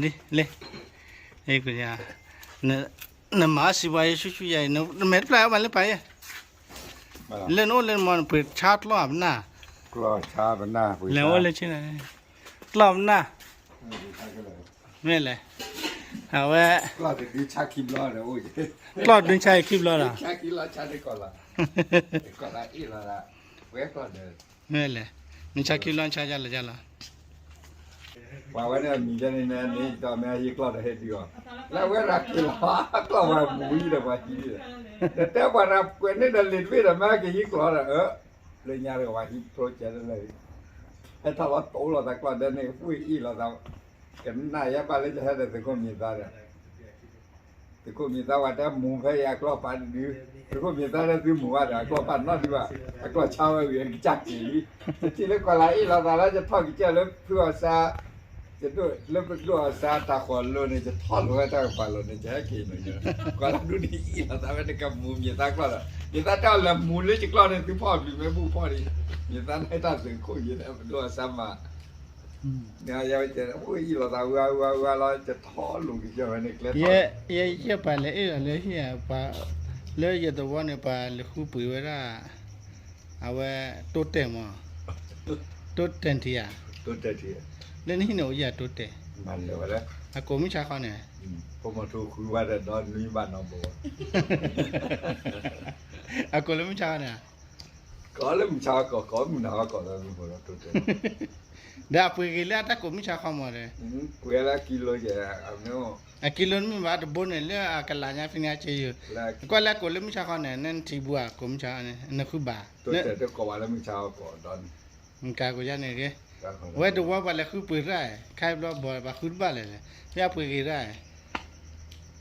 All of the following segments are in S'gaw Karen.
လံ, နမၤအီၣ်စံးပှၤယဲၢ်ဆူၣ်ဆူၣ်ယဲၢ်, နမဲာ်တဖျၢၣ်အီၣ်မးလၢပၢ်ယဲၢ်, လၢနအိၣ်လၢနမီၤနပှ့ၤဆါကျီၢ်အပနၢ်, လဲၤအိၣ်လၢဆ့ၣ်နီၤ, ကျီၢ်ပနၢ်, မ့ၢ်လဲၣ်, အဝဲ, ကျီၢ်ဒုးဆါအခံဘျီဒီး, မ့ၢ်လဲၣ်, နဆါခံဘျီနဆါယလီၤယလီၤ ပှၤဝဲန့ၣ်မံၤဒ်န့ၣ်န့ၣ် န့ၣ်ဒီးမ့ၢ်ဟံးကျီၢ်ဒီးဟဲဒုးအီၤ, လၢအဝဲရၤက့ၤလီၤ ကျီၢ်ဝဲမူလံဒီးပှၤဟံးဒီး, ဒီးတဲပှၤတၢ်ပှဲၤန့ၣ်ဒီးလံာ်တဘ့ၣ်ဒီးမ့ၢ်ကဟံးကျီၢ်ဒီး, လၢညါဒီးပှၤဟံးကျိကဲလၢလၢ, ဟဲထီၣ်လီၤတိလိာ်သးကျီၢ်ဒဲန့ၣ် ဝ့ၢ်အ့ၣ်လိာ်သး, ကနၣ်ယဲဘၣ်လၢယဟဲဒီးသုးခိၣ်မံၤသါဒီး သုးခိၣ်မံၤသါဝဲတဲမူဖဲယၤအကျီၢ်ပာ်ဒု, သုးခိၣ်မံၤသါလၢသုမူဘၣ်ဒီး အကျီၢ်ပာ်နီတဒုဘၣ်, အကျီၢ်ဆါဝဲဂ့ၤ ကစၢ်က့ၤလံ, ယထံၣ်လၢကီၢ်လၤအ့ၣ်လိာ်သးလၢယထီၣ်ကစၢၢ်လၢဖုအီၣ်စါ, ယဒိၣ်လၢပဒိၣ်အီၣ်စါတၢ်ဃီၤလိၤန့ၣ် ယထီၣ်လိာ်ဝဲတၢ်ကပၤလိၤန့ၣ် ယဟဲက့ၤန့ၣ်, ကီၢ်လၤဒုန့ၣ်အ့ၣ်လိာ်သးဝဲတကမူမံၤသါကျီၢ်ဒီး, မံၤသါတဲအီၤလဲၤမူလၢယကျီၢ်န့ၣ် သုဖီၣ်အဘျုးမ့ၢ်ဘူၣ်ဖီၣ်န့ၣ်, မံၤသါန့ၣ်တၢ်သုးခိၣ်ယဲၢ်ပဒိၣ်အီၣ်စါမး အံၤလီၤသးဝါဝါဝါလီၤ ယထီၣ်လိာ်ကစၢၢ်ဝဲန့ၣ်ကျဲထီၣ်, ယဲယဲပှၤလဲၤအ့ၣ်လီၤလၢဟံၣ်ဧါ, ပှၤ, လၢယသဝီန့ၣ် ပှၤလဲၤဃုပှ့ၤဝဲဒၣ်, အဝဲ, တိတဲာ်မး, တိတဲာ်ထံဧါ, လၢနဟံၣ်န့ၣ်အိၣ်ယၤတိတဲာ်, အကိးမုၢ်ဆါခီန့ၣ်, အကိးလၢမုၢ်ဆါခီန့ၣ်, ဒီးအပှ့ၤဂ့ၤလၢအတၢ်ကိးမုၢ်ဆါခီမးဒီး, အကံလိနမ့ၢ်ဘၣ်တဘိန့ၣ် လၢအကလးညါဖဲန့ၣ်အက့ယိာ်, ကွၢ်လၢအကိးလၢမုၢ်ဆါခီန့ၣ် နထံၣ်ဘူးဧါ ကိးမုၢ်ဆါခီန့ၣ် နဃုဘၣ်, ကကိးယၤန့ၣ်ဂ့ၤ, ဝဲတဝီပှၤလဲၤဃုပှ့ၤတၢ် ခါဘျီဘီ ပှၤဃုတဘၣ်လဲၣ်လဲၣ်, ဖဲအပှ့ၤဂ့ၤတၢ်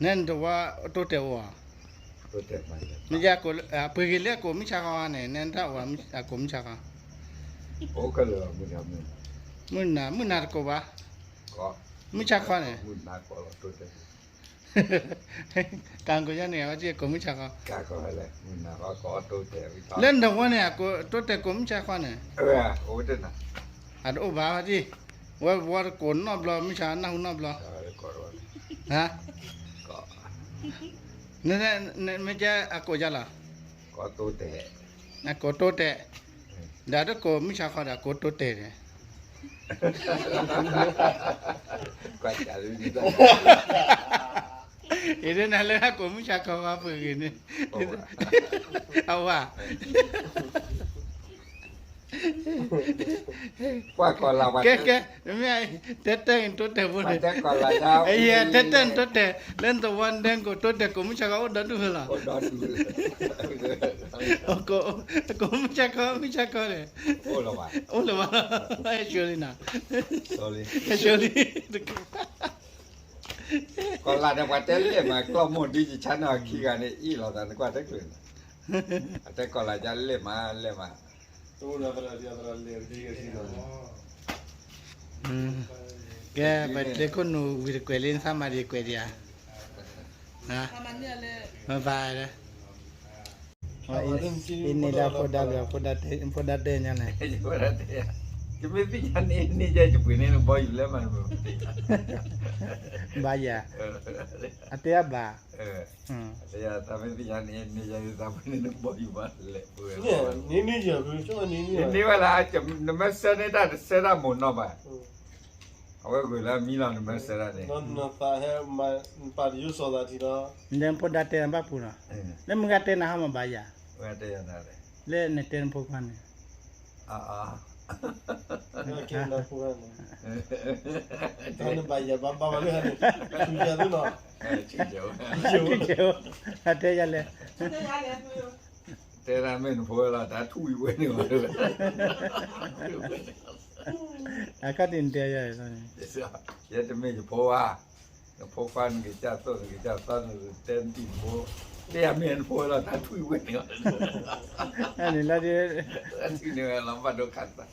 နတဝီတိတဲာ်အိၣ်ဧါ, ပှ့ၤဂ့ၤလၢအကိးမုၢ်ဆါခီန့ၣ် နတၢ်အိၣ်အကိးမုၢ်ဆါခီ, မုၢ်နၤ မုၢ်နၤတကိးဘၣ်, မုၢ်ဆါခီန့ၣ်, ကကိးယၤန့ၣ် အဝဲကိးမုၢ်ဆါခီ, လၢနတဝီန့ၣ် တိတဲာ်ကိးမုၢ်ဆါခီန့ၣ်, အတအိၣ်ဘၣ်ဝဲဒၣ်, ဝဲဝီတကိးနီတဘျီ မုၢ်ဆါနၢ်ဟူနီတဘျီ, မ့ၢ်ကဲအကိးယၤလီၤ, အကိးတိတဲာ်, ဒီးတကိးမုၢ်ဆါခီဒီးအကိးတိတဲာ်န့ၣ် အံၤဒ်နၤလၢအကိးမုၢ်ဆါခီပှ့ၤဂ့ၤန့ၣ်, အဝဲ, ကဲကဲ, မ့ၢ်တဲတၢ်တိတဲာ်ဖိန့ၣ်, ယတဲတၢ်တိတဲာ် လၢနသဝီနဒဲကိးတိတဲာ်ကိးမုၢ်ဆါခီအိၣ်ဒီဒူၣ်ဖဲလီၤ, ကိးမုၢ်ဆါခီ မုၢ်ဆါခီန့ၣ်, အိၣ်လၢၤဘၣ်, ဟဲဆိလံနၤ, ဟဲဆိလံ ကီၢ်လၤဒီးပှၤတဲလဲၣ်မး ကျီၢ်မိၢ်ဒ်ယဆါန့ၢ်အီၤခံဂၤန့ၣ် အ့ၣ်လိာ်သးနကွၢ်တချုးန့ၣ်, အတဲကီၢ်လၤဒ်လဲၣ်မးလဲၣ်မး, ကဲ ပတဲခိၣ်နူာ်ဝံၤတကွဲးလံ နသးမၤဒံးကွဲးဒံးဧါ, ဘၣ်ဘၣ်, အံၤန့ၣ်ဒၣ်ဖိဒါဘျီ ဖိဒါတဲညါန့ၣ်, ယမ့ၢ်သ့ၣ်ညါန့ၣ် န့ၢ်ယဲယပှ့ၤန့ၢ်နဘီယူၤလဲၣ်မး, ဘၣ်ယၤ, အတဲအဘၣ်, ယန့ၢ်ဝဲလၢ နမ့ၢ်ဆၢန့ၢ်တၢ်တဆၢတၢ်မိၢ်နီၢ်ဘၣ်, အဝဲဂုာ်လၢမံလီၤနမ့ၢ်ဆၢတၢ်န့ၣ်, နဖိဒါတဲနဘၣ်ပူၤလီၤ, လၢမုၢ်ဂၤတဲနၤဟီမးဘၣ်ယၤ, လၢနတဲနဖိခွါန့ၣ် အတဲယၤလဲၣ်, တဲဒၣ်မ့ၢ်နဖိလီၤ တၢ်ထူၣ်ဝံၤဝဲန့ၣ်, အခါတံၢ်နတဲယၤ, ယတမ့ၢ်ယဖိဘၣ်, နဖိခွါနကစၢ်သိၣ်နကစၢ်သီနတဲနတံၢ်နဖိ, တဲယၤမ့ၢ်နဖိလီၤ တၢ်ထူၣ်ဝံၤဝဲန့ၣ်, န့ၣ်လီၤ, ထံၣ်န့ၢ်ဝဲလီၤဘၣ်ဒိခးသး,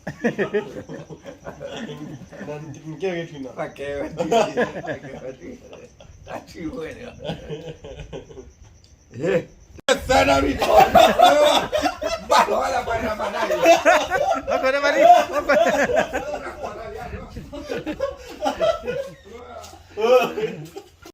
ကဲဝဲ, တၢ်ထူၣ်ဝဲန့ၣ်, သၢနၣ်ရံၣ်ထီၣ်, ဘၣ်လီၤဝဲလၢပှၤနၤမၤနၢ်ရံၣ်, ဘၣ်လီၤဝဲလၢပှၤနၤမၤနၢ်ရံၣ်, အၢ